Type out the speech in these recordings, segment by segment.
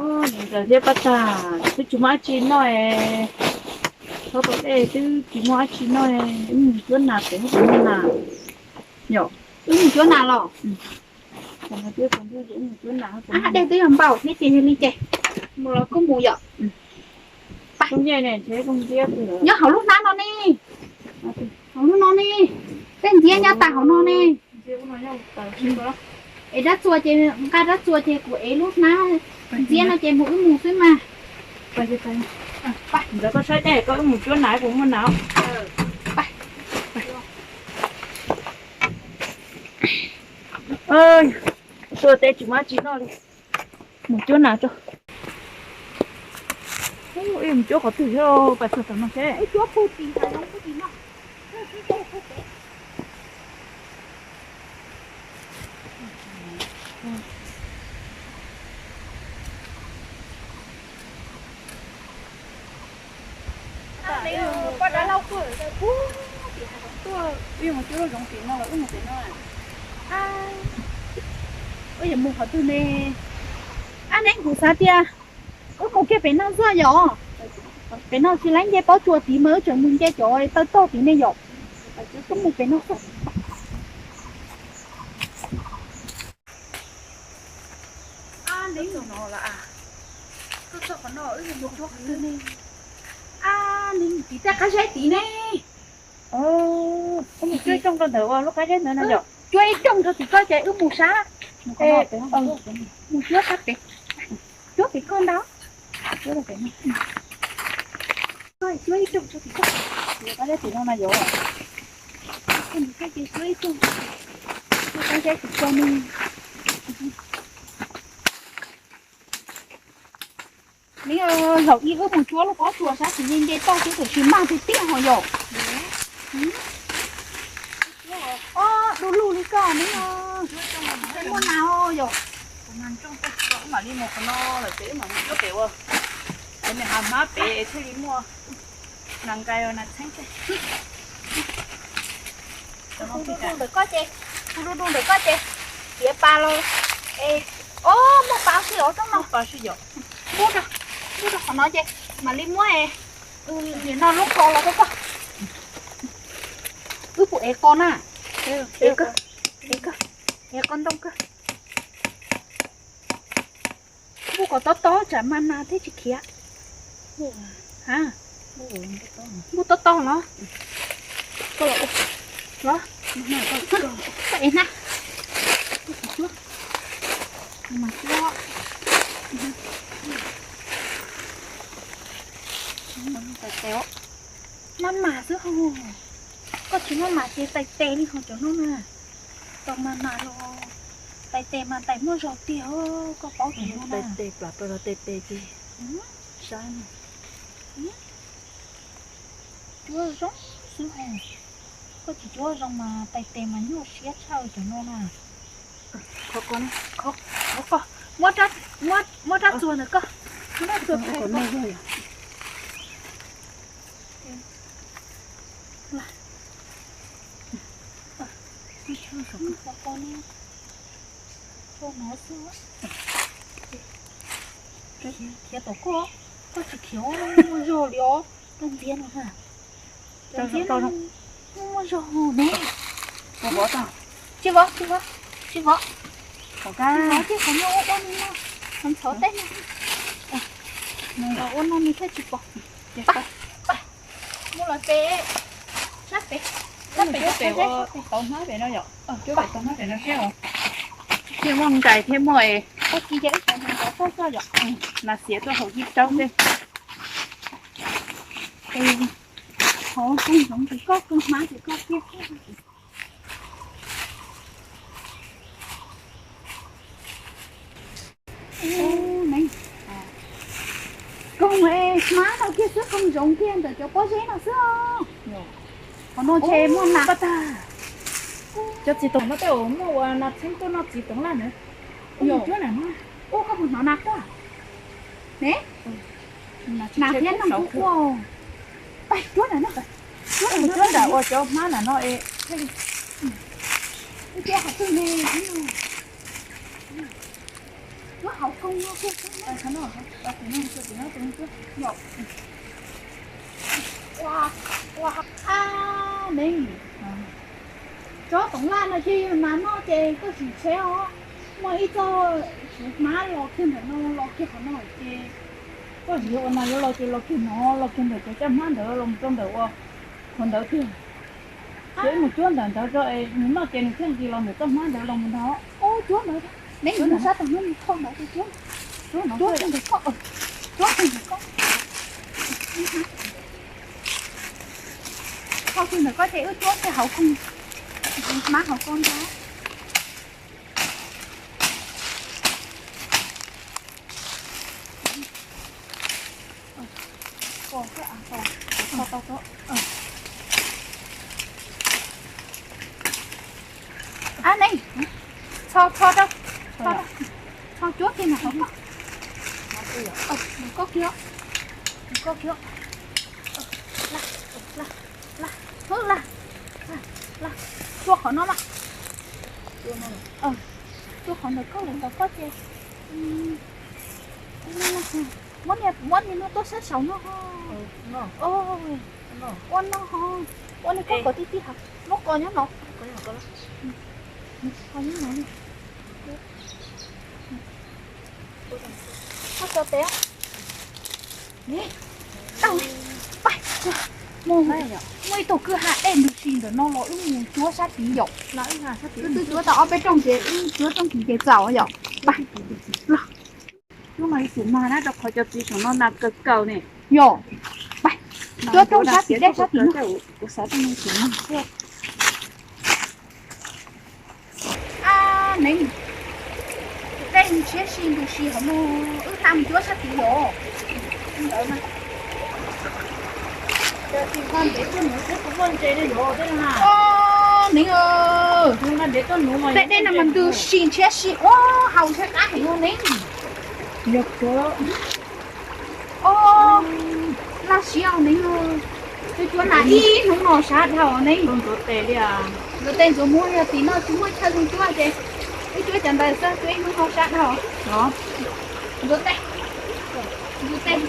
Nkawd thiab pab tag, twb tsis muaj dab tsi noj, txhob tau dej twb tsis muaj dab tsi noj, wb mus cuab nas pem, wb mus cuab nas. Yom, wb mus cuab nas los? Dej twb yog npaum thiab ces yog li ces mus los kuj mus yom. Nyob hauv lub hnab no ne, hauv lub no ne, tej ntxiab nyob tas hauv no ne. Es dab txua ces, nqa dab txua ces kuv ev lub hnab ntxiab no ces mus wb mus xwb mas. Ntawd koj saib dej, koj wb mus cuab nas, kuv muaj nas. Tuaj teb tsis muaj dab tsi noj li, mus cuab nas tso. Mus cuab qhov twg thiab, pais txog tom no seb. Cuab puag tim hav zoov puag tim no. Poj dab laug kuj puag tim hav zoov tuaj, wb yuav mus cuab lub zoov tim no los wb mus tim no. Wb yuav mus qhov twg ne? Ab, neb kuv xav tias wb mus kiag pem no xwb yom. Pem no tsis laib nce pob tsuas tid mas wb tseem mus nce cov taw tog tid ne yom. Wb mus pem no xwb. Ab, neb no, wb mus cuab qhov no, wb mus cuab qhov twg ne? Ab, neb mus tim tej qab zeb tid ne. Wb mus cuab ib rooj rau ntawm ua lub qab zeb ntawd no yom. Cuab ib rooj rau tim koj ces wb mus sab. Mus cuab sab pem. Cuab pem koj ntag. Cuab ib rooj rau tim koj. Qab zeb tim no na yom. Cuab ib rooj. Qab zeb tim koj ne. Neb, zaum ib wb mus cuab lub pob tsuas sab tim nce nce toj xwb tiam sis mag tiag tiag ho yom. Ob, du lug li koj neb, muaj nas yom. Kuv mas nroo tag koj, wb mam li mus qhov no lawm ces wb mam mus cuab pem ua, cov niag hav hmab pem thiaj li muaj nas nqaij nas txheeb. Kuv du du ntawm koj ces, kuv du du ntawm koj ces, tiav pas los. Es, ob, muaj pas si os, rooj no pas si yom. Muab rau, muab rau qhov no ces mam li muab es, nim no lub qos los rau koj. Wb puas ev qos na? Ev koj, ev koj, ev qos ntoo koj. Npuj kom tob tob tsam mas nas thiaj tsis khiav. Ha, npuj tob tob los? Los, koj ev na. Mas cuab. Maj mam xwb ho. Koj tsis maj mam ces tais tes li ho cov no na. Tau mas mas los, tais tes mas tais muaj zog tiag, koj paub tiag no na. Tais tes plam plas los tais tes ces sab no. Cuab zoo xwb ho. Koj tsis cuab zoo mas tais tes mas nyuaj siab tshaj cov no na. Qhov ko, qhov ko, muab, muab rab txuas ntawm koj, muab rab txuas. Qhov ko ne, khiav tom koj, koj tsis khiav muaj zog li os, koj ntxiab no na. Ntxiab no muaj zog ne. Tsis vov, tsis vov, tsis vov. Tsis vov, tsis vov, qhov no ua ua no, ntxhov teb no. Ua no nws thiaj tsis pom. Mus los pem, sab pem, sab pem, cuab pem tau hmab pem no yom. Cuab pem tau hmab pem no seb os. Thiaj muaj nkais thiab muaj es. Koj ci ces ib xyov nws nrov txog txog yom. Nas xiav tuaj haus yib raub xwb. Hauv koog zoov ces koj, koog hmab ces koj kiag. Koog hmab no kiag xwb, koog zoov kiag ntawm cov pob zeb no xwb. Qhov no ces muaj nas. Cov txiv toom no tej zaum muaj ua nas txheeb tuaj noj txiv toom laj na. Ua koj puas hnov nas quaj ne? Nas thiab noog kuj quaj. Pais cuab nas no, cuab nas no, cuab nram ua cov hmab nram no es. Cuab qhov twg ne? Cuab hauv Ua, ua, a, neeg, tsob toov laj no ces yog nas noj ces koj sim tsheb os. Muaj ib txoj hmab los kiag ntawm no los kiag qhov no ces koj sim ua nas yuav los ces los kiag no los kiag ntawm cov caj hmab ntawd los mus rau ntawm ua qhov ntawd tiag. Ces wb mus cuab ntawm ntawd tso es nws noj ces nws thiaj nqis los ntawm txoj hmab ntawd los mus ntag. Ub, cuab ntawd, neb mus sab tag hnub mus thauj ntawd ces cuab, cuab kiag ntawm koj, cuab kiag ntawm koj. Thauj kiag ntawm koj ces wb cuab kiag hauv koog, hmab hauv koog ntag. A, neb, txho, txho rau, txho cuab kiag ntawm koj, koj kiag, koj kiag. Hwb, la, la, cuab qhov no mas. Cuab qhov ntawm koj lawm ntawm koj ces. Muab niag, muab niag no tuaj sab saud no. Ua no ho, ua niag koj kom tib tib hov, muab kos nyob no. Kos nyob no. Koj so tes. Tau, pais, muaj, muaj ib tug kwj ha dej ntws si ntawm no los wb mus cuab sab tid yom. Wb twb cuab tau ob peb rooj ces wb cuab rooj tid ces txaus yom. Pais, los. Lub no ib tug mag na rau qhov cov txiv saum no nas kaws kaws ne. Yom, pais, cuab rooj sab tid dej sab tid no. Kuv xav tau ib tug mag xwb. A, neeg, dej ntshiab si ntws si hov no, wb hla mus cuab sab tid yom. Ntawd na. Neeg, dej dej no mas ntws si ntshiab si ua haus ntshiab qab heev ua neeg. Yog kawg. Os, laj siab os neeg. Wb cuab nas ib hnub no sab dhau neeg. Ntxuav tes li, ntxuav tes ntxuav muag, yog tim no tsis muaj chaw zoo cuab ces wb cuab cov ntawd xwb, cuab ib hnub no sab dhau. Ntxuav tes, ntxuav tes,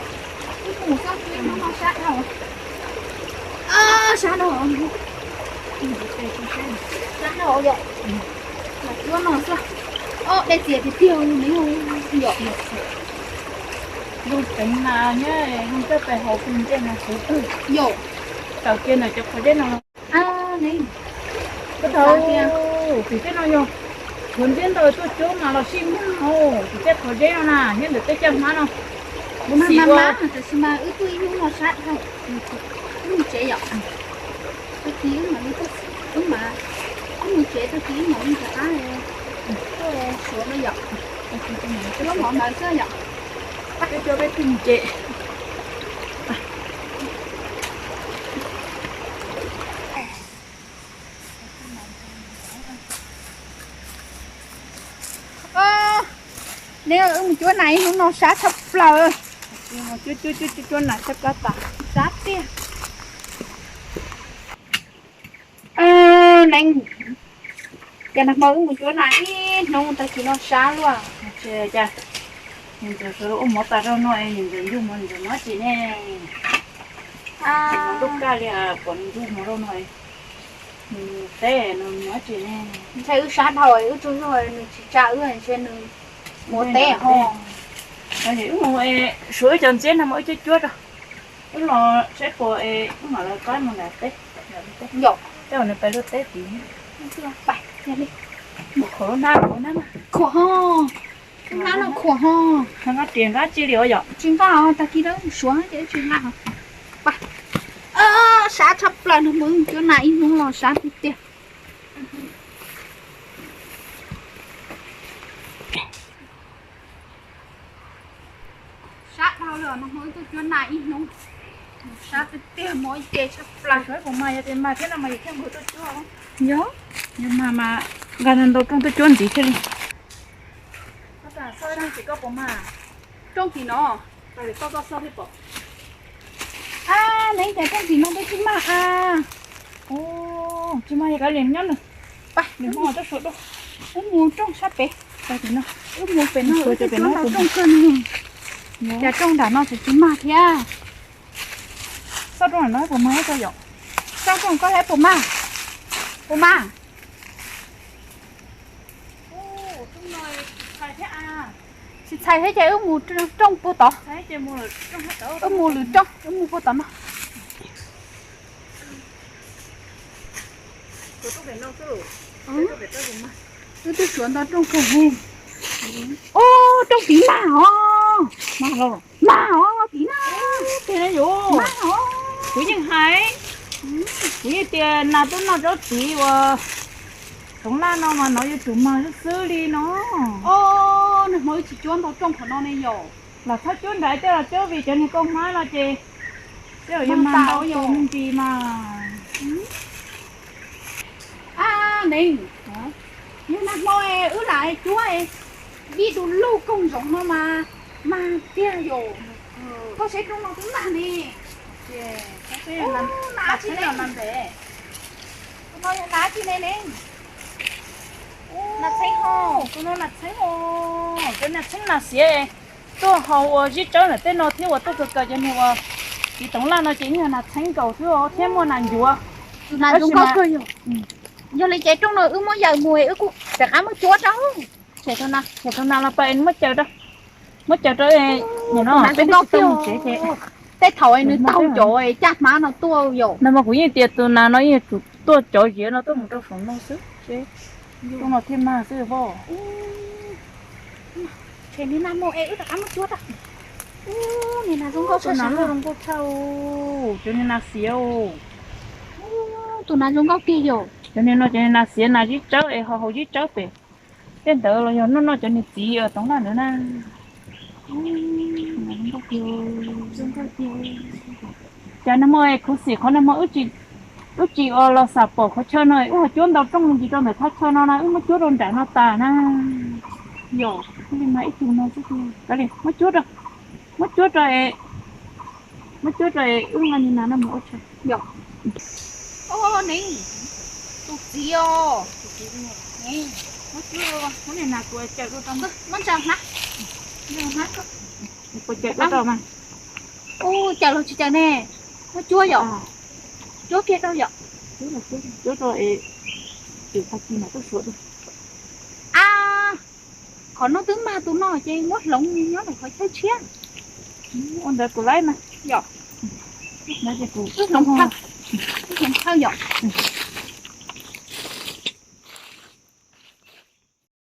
wb mus xwb, cuab ib hnub no sab dhau. Sab dhau, sab dhau yom. Cuab no xwb. Os, dej txias tiag tiag neeg yom. Zoo tseev mas nyob zoo coj pes haus pes ntsej no xwb tag. Yom. Tawm kiag ntawm cov qhov zeb no. Koj tau, tim tej no yog qhov zeb ntau tuaj cuab mas los sij mag, tim tej qhov zeb no na nyob ntawm tej caj hmab no. Kuv xav mas, tab sis mas wb tuaj ib hnub no sab dhau. Wb mus tsev yom. Tag kis wb mam li, wb mam, wb mus tsev tag kis wb mam li rov qab tuaj suav no yom. Cuab mov ntawd xwb yom. Peb cuab peb twb mus tsev. Neeg, wb mus cuab nas ib hnub no sab tshaj plaws. Cuab, cuab, cuab, cuab nas tshaj plaws tas, sab tiag. Neeg, cas nag hmo wb mus cuab nas ib hnub tag kis no sab luaj. Cas ntxawm sawv ua mov tas rau no es ntxawm nrug mov ntxawm noj tsis ne. Ntuj kaj li pom nws nrug mov rau no, nws teb nws noj tsis ne. Ntshai wb sab dhau wb tsaug zog nws tsis tsa wb ntshe nws ua teb ho. Wb mus suav wb cov ntxiab no mas wb cuab cuab rau. Wb los saib puas es wb mam li qab mus nram teb. Yom, tej uas nws pais luaj teb tid. Pais, yog li. Mus khuam lub hnab, khuam lub hnab mas. Khuam ho. Lub hnab no khuam ho. Nqa riam nqa tsi li os yom. Tsis nqa os, tag kis dawb suav ces tsis nqa os. Pais. Sab tshaj plaws no, mus cuab nas ib hnub los sab tiag tiag. Sab dhau li no, mus tuaj cuab nas ib hnub. Sab tiag tiag, mob ib ce tshaj plaws. Mas yog tias mas thiab no mas yus thiaj nqus tuaj cuab. Yog, yog mas mas nqa ntau rooj tuaj cuab ntxiv thiaj li. Rooj tim no, tau koj xauj thiaj pom. A, neb cas rooj tim no twb tsis mag a. Tsis mag yog kav liam nyob nws. Pais, nws mag tuaj suav dua. Wb mus rooj sab pem. Tau tim no. Wb mus pem no, wb twb cuab tau rooj kawg ne. Cas rooj nram no tseem tsis mag thiab? Xauj rooj nram no puas mag ib co yom? Xauj rooj koj hais puas mag? Puas mag? Tsis txhais thiab ces wb mus rooj puag tod. Wb mus lwm rooj, wb mus puag tod no. Wb twb suav ntau rooj kawg li. Ub, rooj tid mag os. Mag os, tid na. Mag os. Kuv yeej hais, kuv yeej tias nas tuaj noj tsob tid uas toov laj no mas nov yuav tsum mag xwb xwb li no. Nag hmo wb tsis cuab ntau rooj qhov no ne yom. Los txhob cuab nrad, coj los cuab vim cov niag kauj hmab no ces tej zaum yuav mag ntau me ntsis mas. Ab, Neej, yog nag hmo wb lam cuab vij tus luj koog zoov no mas mag tiag yom. Koj saib rooj no twb mag ne. Nas tsis ne, nas tsis ne, Neej. Nas txheeb, tus no nas txheeb os, cov nas txheeb nas xiav tuaj haus ua zib tsawb ntawm tej no thiab uas tuaj kawm kawm cov niag uas txiv toov laj no ces yeej yog nas txheeb nkaus xwb thiab muaj nas ncuav. Tus nas zoo nkauj kawg yog. Yog li ces rooj no wb muab yaws mus wb kuj rov qab muab cuab rau. Tshem rau na, tshem rau na los pas muab caws rau, muab caws rau. Tus nas zoo nkauj kawg. Tej thaum nws taug cov caj hmab no tuaj yom. Nag hmo kuv yeej tias tus nas no yeej yuav tsum tuaj cov ziav no tuaj mus rau saum no xwb, rooj no thiaj mag xwb os. Tshem niag nas mus es wb rov qab muab cuab rau. Ub, niag nas zoo nkauj, tus nas loj zoo nkauj tshaj, cov niag nas xiav. Tus nas zoo nkauj tiag yom. Cov niag no cov niag nas xiav, nas zib tsawb es ho haus zib tsawb pem. Tej ntawd los yog noj noj cov niag txiv toov laj ntawd na. Cas nag hmo khuv xim qhov nag hmo wb tsis ua los xam pom qhov chaw no, wb ho cuab ntau rooj ntsis rau ntawm thaj chaw no na, wb muab cuab rau nram no tas na. Yog li mas ib tug no xwb, muab cuab rau, muab cuab rau, muab cuab rau wb nqa niag nas no mus ua tshais. Yog. Neej, tus txiv os. Muab cuab, muab niag nas kuv caws rau tau, muab ntsa hmab, ntsa hmab, kuv caws rau mas. Ub, caws los tsis caws ne, muab cuab yom. Cuab kiag rau yom. Cuab rau es, tus tag kis mam tuaj suav rau. Ab, qhov no twb mag tus no ces muab hloov nyob rau qhov chaw tshiab. Ua ntawd kuv laib mas. Yom. Wb hloov thawj, wb hloov thawj yom.